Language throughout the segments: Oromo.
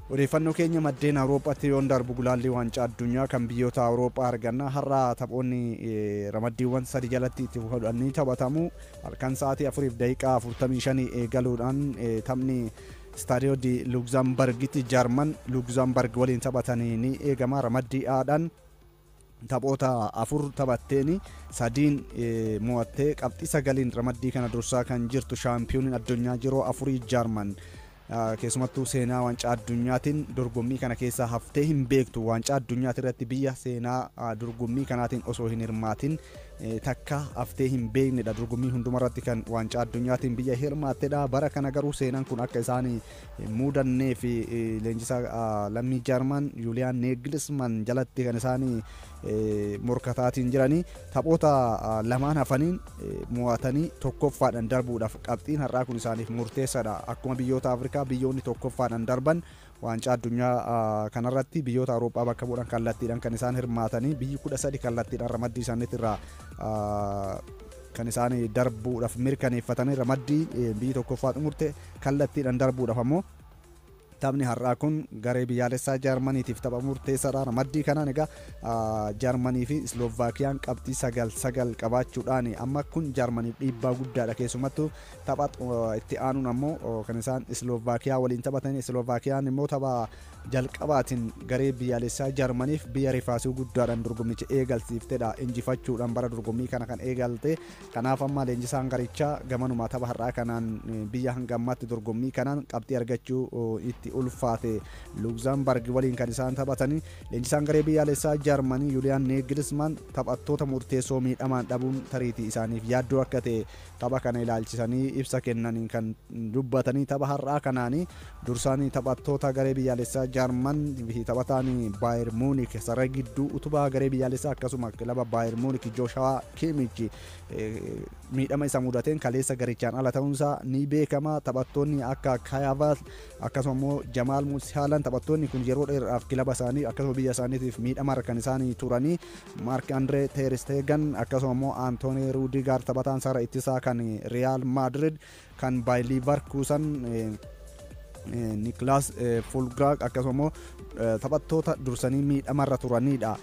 Odeeffannoo keenya maddeen Awurooppaatti yoon darbu, gulaallii waancaa addunyaa kan biyyoota Awurooppaa arganna. Har'a taphoonni ramaddiiwwan sadi jalatti itti fufanii taphatamu. Halkan sa'aatii 4:45 eegaluudhaan taphni Istaadiyoo di Luxemburgitti Jaarman Luxemburg waliin taphatanii ni eegama. Ramaddii Aadhaan taphoota afur taphatteeni sadiin mo'attee qabxii 9n ramaddii kana dursaa kan jirtu shaampiyooniin addunyaa yeroo afurii Jaarman, keessumattuu seenaa waancaa addunyaatiin dorgommii kana keessaa haftee hin beektu. Waancaa addunyaati irratti biyya seenaa dorgommii kanaatiin osoo hin hirmaatin takka haftee hin beeknedha. Dorgommii hundumarratti kan waancaa addunyaatiin biyya hirmaattedha. Bara kana garuu seenaan kun akka isaan mudannee fi leenjisaa lammii Jaarman Yuuliyaan Neeglisman jalatti kan isaan morkataatiin jiranii taphoota lamaan hafaniin mo'atanii tokkoffaadhaan darbuudhaaf qabxiin har'aa kun isaaniif murteessaadha. Akkuma biyyoota Afrikaa biyyoonni tokkoffaadhaan darban waancaa addunyaa kanarratti biyyoota Awurooppaa bakka bu'uudhaan kallattiidhaan kan isaan hirmaatanii biyyi 13 kallattiidhaan ramaddii isaaniitti irraa kan isaan darbuudhaaf mirkaneeffatanii, ramaddii biyyi tokkoffaa xumurte kallattiidhaan darbuudhaaf ammoo taphni har'aa kun garee biyyaalessaa Jaarmaniitiif tapha murteessaadha. Ramaddii kanaan egaa Jaarmanii fi Islovaakiyaan qabxii 9 9 qabaachuudhaan amma kun Jaarmaniif dhiibbaa guddaadha. Keessumattuu tapha itti aanuun ammoo kan isaan Islovaakiyaa waliin taphatan, Islovaakiyaan immoo tapha jalqabaatiin garee biyyaalessaa Jaarmaniif biyya rifaasuu guddaadhaan dorgommicha eegalsiiftedha, injifachuudhaan bara dorgommii kana kan eegalte. Kanaaf amma leenjisaan garichaa gamanuma tapha har'aa kanaan biyya hanga ammaatti dorgommii kanaan qabxii argachuu itti ulfaate Luxemburg waliin kan isaan taphatanii, leenjisaan garee biyyaalessaa Jaarmanii Yuuliyaan Neeglisman taphattoota murteessoo miidhamaan dhabuun tariitii isaaniif yaaddoo akka ta'e tapha kana ilaalchisanii ibsa kennaniin kan dubbatanii. Tapha har'aa kanaanii dursaanii taphattoota garee biyyaalessaa Jaarman fi taphataan Baayer Muunik sarara gidduu utubaa garee biyyaalessaa akkasuma kilaba Baayer Muunik Jooshuwaa Kiimich miidhama isa mudateen kaleessa garichaan ala ta'uunsaa ni beekama. Taphattoonni akka Kaayaavaal akkasuma immoo Jamaal Musiyaalaan, taphattoonni kun yeroo dheeraaf kilaba isaanii akkasuma biyya isaaniitiif miidhama kan isaanii turanii. Maark Andree Ter Stegen akkasuma immoo Antoonii Ruudigaar, taphataan sarara ittisaa kan Riyaal Maadrid, kan Baayir Liivarkuusan Niklaas Fulgraag akkasuma immoo taphattoota dursanii miidhamarra turanidha.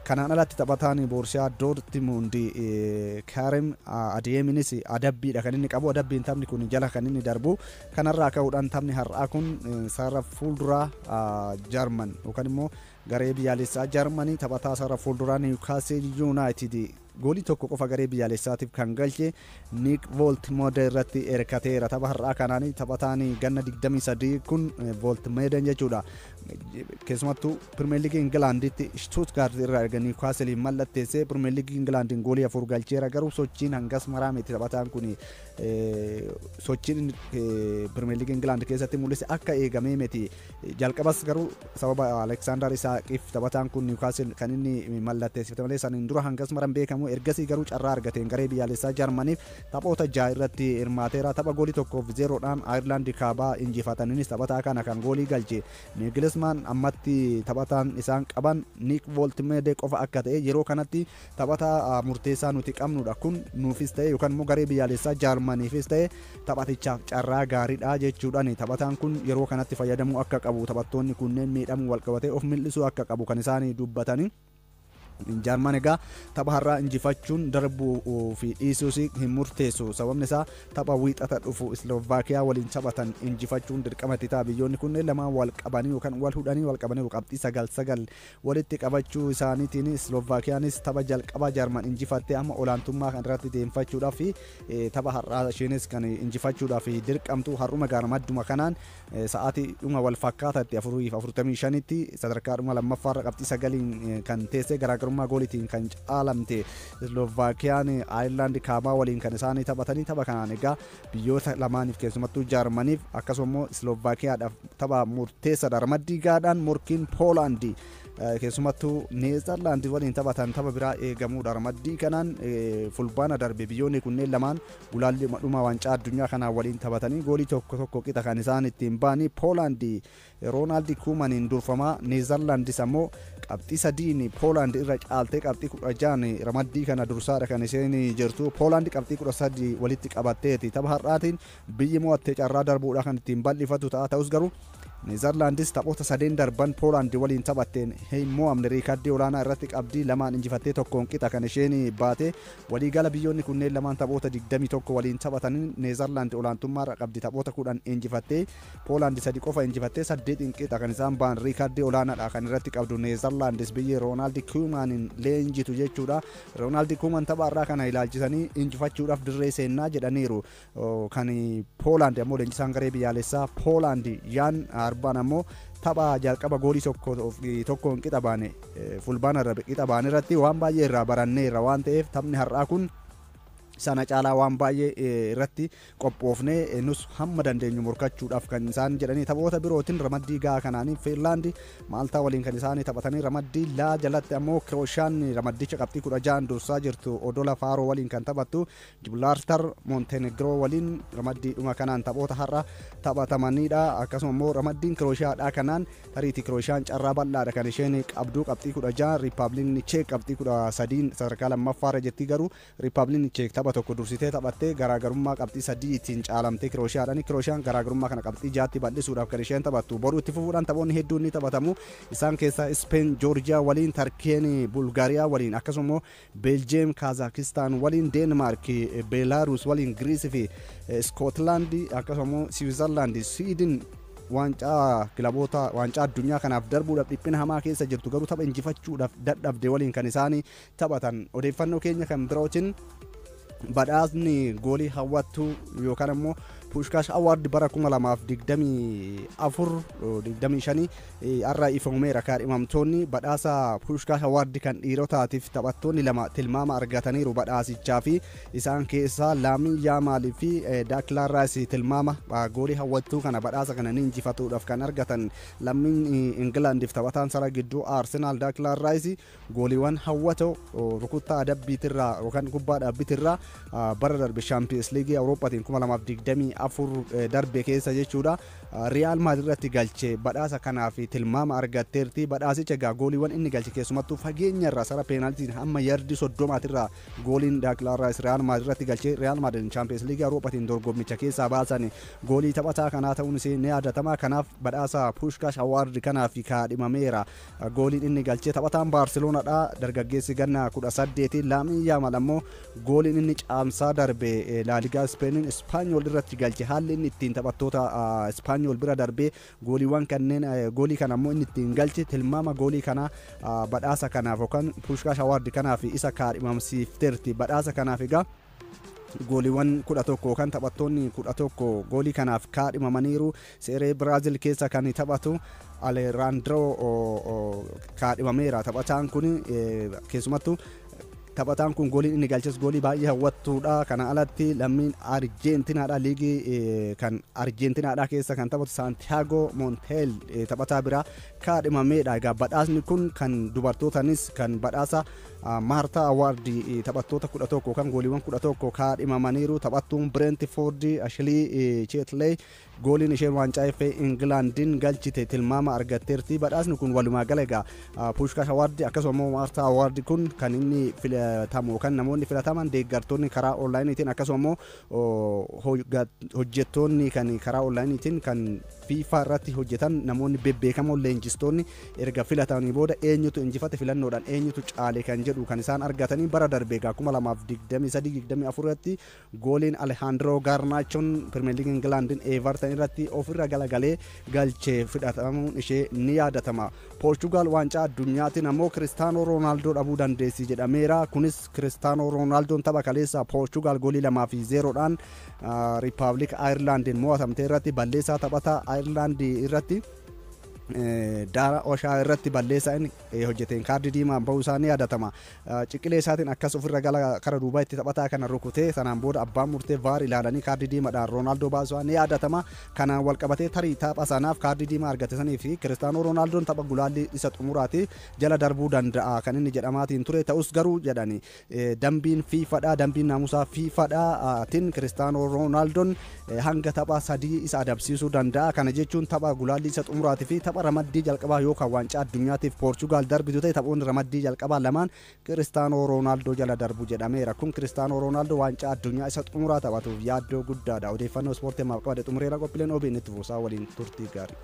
Kanaan alatti taphataan Boorsiyaa Doortmund Karim Adeeminis adabbiidha kan inni qabu. Adabbiin taphni kun jala kan inni darbu. Kanarraa ka'uudhaan taphni har'aa kun sarara fuulduraa Jaarman yookaan immoo garee biyyaalessaa Jaarmanii taphataa sarara fuulduraa Niwukaasel Yuunaayitid goolii tokko qofa garee biyyaalessaatiif kan galche Niik Vooltimoode irratti erkateera. Tapha har'aa kanaan taphataan ganna 23 kun, Vooltimoodeen jechuudha. Keessumattuu Pirimeer Liigii Ingilaanditti Stuttgart irraa erga Niwukaaseliin mallatteessee Pirimeer Liigii Ingilaandiin goolii afur galcheera, garuu sochiin hangas maraa miti. Taphataan kun sochiin Pirimeer Liigii Ingilaand keessatti mul'ise akka eegamee miti. Jalqabas garuu sababa Aleksaandar Isaaqiif taphataan kun Niwukaasel kan inni mallatteessifte malee saniin dura hangas maran beekamu. Ergasii garuu carraa argateen garee biyyaalessaa Jaarmaniif taphoota ja'a irratti hirmaateera. Tapha goolii 1-0dhaan Ayirlaandi kaabaa injifataniinis taphataa kana kan goolii galche. Nigilismaan ammatti taphataan isaan qaban Niik Vooltimeede qofa akka ta'e, yeroo kanatti taphataa murteessaa nuti qabnudha, kun nuufis ta'e yookaan immoo garee biyyaalessaa Jaarmaniifis ta'e taphatichaaf carraa gaariidha jechuudhaan taphataan kun yeroo kanatti fayyadamuu akka qabu, taphattoonni kunneen miidhamuu walqabatee of mil'isuu akka qabu kan isaan dubbatanii. Jaarman egaa tapha har'aa injifachuun darbuu fi dhiisuus hin murteessu. Sababni isaa tapha wiixata dhufu Islovaakiyaa waliin taphatan injifachuun dirqama itti ta'a. Biyyoonni kunneen lamaan wal qabanii yookaan wal hudhanii wal qabanii qabxii 9 9 walitti qabachuu isaaniitiin Islovaakiyaanis tapha jalqabaa Jaarman injifattee amma olaantummaa kan irratti deemfachuudhaaf fi tapha har'aa isheenis kan injifachuudhaaf dirqamtu. Har'uma gaarmadduma kanaan sa'aatii dhuma wal fakkaataatti 4:45tti sadarkaa dhuma lammaffaarra qabxii 9n kan teesse, garaagarummaa goolitiin kan caalamte Islovaakiyaan Ayirlaand kaabaa waliin kan isaanii taphatanii. Tapha kanaan egaa biyyoota lamaaniif, keessumattuu Jaarmaniif akkasuma immoo Islovaakiyaadhaaf tapha murteessaadha. Ramaddii gaadhaan morkiin Poolaandi keessumattuu Neezerlaandi waliin taphatan tapha biraa eegamuudha. Ramaddii kanaan fulbaana darbe biyyoonni kunneen lamaan gulaalli dhuma waancaa addunyaa kanaan waliin taphatanii goolii 1-1 qixa kan isaan ittiin ba'anii. Poolaandi Roonaald Kuumaniin durfamaa, Neezerlaandis ammoo qabxii 3n Poolaand irra caaltee qabxii 16n ramaddii kana dursaadha kan isheen jirtu. Poolaand qabxii 13 walitti qabatteeti. Tapha har'aatiin biyyi mo'attee carraa darbuudha kan ittiin bal'ifatu ta'a. Ta'us garuu Neezerlaandis taphoota sadeen darban Poolaand waliin taphatteen hin mo'amne, riikardii olaanaa irratti qabdii, lamaan injifattee tokkoon qixa kan isheen baate. Waliigala biyyoonni kunneen lamaan taphoota 21 waliin taphatanii Neezerlaand olaantummaarra qabdi, taphoota 10 injifattee, Poolaand sadi qofa injifattee saddeetiin qixa kan isaan ba'an. Riikardii olaanaadha kan irratti qabdu Neezerlaandis, biyyi Roonaald Kuumaaniin leenjitu jechuudha. Roonaald Kuumaan tapha irraa kana ilaalchisanii injifachuudhaaf dirree seennaa jedhaniiru. Kan Poolaand ammoo leenjisaan garee biyyaalessaa Poolaand Yaan Arbaan ammoo tapha jalqaba goolii tokkoon qixa baane fulbaana irra qixa baane irratti waan baay'ee irraa baranneerra waan ta'eef, taphni har'aa kun sana caalaa waan baay'ee irratti qophoofnee nus hamma dandeenyu morkachuudhaaf kan isaan jedhanii. Taphoota birootiin ramaddii gahaa kanaanii Fiinlaandi Maaltaa waliin kan isaanii taphatanii. Ramaddii laa jalatti ammoo Kirooshaan ramaddicha qabxii 16 dursaa jirtu Odola Faaroo waliin kan taphattu, Jibilaartar Montenegro waliin ramaddii dhuma kanaan taphoota har'a taphatamanidha. Akkasuma immoo ramaddiin Kirooshaadha kanaan tariitii Kirooshaan carraa bal'aadha kan isheen qabdu, qabxii 16. Riippaabilikni Cheek qabxii 13 sadarkaa lammaffaarra jirti, garuu Riippaabilikni Cheek tapha tokko dursitee taphattee garaagarummaa qabxii sadiitiin caalamtee Kirooshaadhaan. Kirooshaan garaagarummaa kana qabxii jaatti bal'isuudhaaf kan isheen taphattu. Boruu itti fufuudhaan taphoonni hedduun ni taphatamu. Isaan keessaa Speen Joorjiyaa waliin, Tarkeen Bulgaariyaa waliin, akkasuma immoo Beeljeem Kaazakistaan waliin, Deenmaark Beelaaruus waliin, Giriisii fi Iskootlaandi, akkasuma immoo Siwiizerlaandi Siwiidin waancaa kilaboota waancaa addunyaa kanaaf darbuudhaaf dhiphina hamaa keessa jirtu garuu tapha injifachuudhaaf dadhabde waliin kan isaan taphatan. Odeeffannoo keenya kan birootiin badhaasni goolii hawwattuu yookaan ammoo Pushkaash Award bara 2024 25 har'a ifameera. Kaadhimamtoonni badhaasa Pushkaash Award kan dhiirotaatiif taphattoonni lama tilmaama argataniiru badhaasichaa fi isaan keessaa Laamin Yaamaalii fi Daaklaan Raayis tilmaama goolii hawwattuu kana badhaasa kana ni injifatuudhaaf kan argatan. Lammiin Ingilaandiif taphataan sara gidduu Aarsenaal Daaklaan Raayis gooliiwwan hawwatoo rukuttaa adabbiitirraa yookaan kubbaa dhaabbitirraa bara darbe Shaampiyoons Liigii Awurooppaatiin 2024 darbe keessa jechuudha Riyaal Maadrid irratti galche badhaasa kanaaf tilmaama argatteerti. Badhaasicha egaa gooliiwwan inni galche, keessumattuu fageenya irraa sara peenaaltiin hamma yardii 30 irraa gooliin Daaklaan Raayis Riyaal Maadrid irratti galche Riyaal Maadrid Shaampiyoons Liigii Awurooppaatiin dorgommicha keessaa baasan goolii taphataa kanaa ta'uun isee ni yaadatama. Kanaaf badhaasa Pushkaash Award kanaaf kaadhimameera gooliin inni galche. Taphataan Baarseloonadha dargaggeessi ganna 18 Laamin Yaamal ammoo gooliin inni caamsaa darbe Laaligaa Ispeeniin Ispaanyool irratti galche, haalli inni ittiin taphattoota Ispaanyool bira darbee gooliiwwan kanneen goolii kana ammoo inni ittiin galche tilmaama goolii kana badhaasa kanaaf yookaan Pushkaash Award kanaaf isa kaadhimamsiifteerti. Badhaasa kanaaf egaa gooliiwwan 11 kan taphattoonni 11 goolii kanaaf kaadhimamaniiru. Seeree Biraazil keessa kan taphatu Aleeraandroo kaadhimameera. Taphataan kun keessumattuu taphataan kun gooliin inni galches goolii baay'ee hawwattuudha. Kana alatti lammiin Arjeentinaadha, liigii kan Arjeentinaadha keessa kan taphatu Saantiyaago Monteel taphataa biraa kaadhimameedha. Egaa badhaasni kun kan dubartootanis kan badhaasa Maartaa Award taphattoota 11 kan gooliiwwan 11 kaadhimamaniiru. Taphattuun Brentford Ashilii Cheetlee gooliin isheen waancaa FA Ingilaandiin galchite tilmaama argatteerti. Badhaasni kun walumaa gala egaa Pushkash Award akkasuma immoo Maartaa Award kun kan inni filatamu kan namoonni filataman deeggartoonni karaa onlaayiniitiin, akkasuma immoo hojjettoonni kan karaa onlaayiniitiin kan FIFA irratti hojjetan, namoonni bebbeekamoon leenjistoonni erga filatanii booda eenyutu injifate, filannoodhaan eenyutu caale kan jedhu kan isaan argatanii. Bara darbe egaa 2023-24 irratti gooliin Alejandro Garnachoon Pirimeer Liigii Ingilaandiin Everton irratti ofirra galagalee galchee fudhatamuun ishee ni yaadatama. Poorchugaal waancaa addunyaatiin ammoo Kiristaanoo Roonaaldoo dhabuu dandeessi jedhameera. Kunis Kiristaanoo Roonaaldoon tapha kaleessa Poorchugaal goolii 2 fi 0dhaan Riippaabilik Ayirlaandiin mo'atamte irratti balleessaa taphataa Ayirlaandii irratti Daara Oshaa irratti balleessaa inni hojjeteen kaardii diimaan bahuu isaa ni yaadatama. Ciqilee isaatiin akkas ofirra gala kara duubaa itti taphataa kana rukutee sanaan booda abbaan murtee VAR ilaalanii kaardii diimaadhaan Roonaaldoo baasuu ni yaadatama. Kanaan wal qabatee tarii tapha sanaaf kaardii diimaa argate sanii fi Kiristaanoo Roonaaldooon tapha gulaallii isa xumuraati jala darbuu danda'a kan inni jedhamaatiin ture. Ta'us garuu jedhani dambiin fiifadha, dambiin naamusaa fiifadhaatiin Kiristaanoo Roonaaldooon hanga tapha sadii isa adabsiisuu danda'a. Kana jechuun tapha gulaallii isa xumuraatii fi tapha ramaddii jalqabaa yookaan waancaa addunyaatiif Poorchugaal darbitu ta'e taphoonni ramaddii jalqabaa lamaan Kiristaanoo Roonaaldoo jala darbu jedhameera. Kun Kiristaanoo Roonaaldoo waancaa addunyaa isa xumuraa taphatuuf yaaddoo guddaadha. Odeeffannoo ispoortii ammaaf qabade xumureera. Qophiileen OBN itti fuusaa waliin turtii gaarii.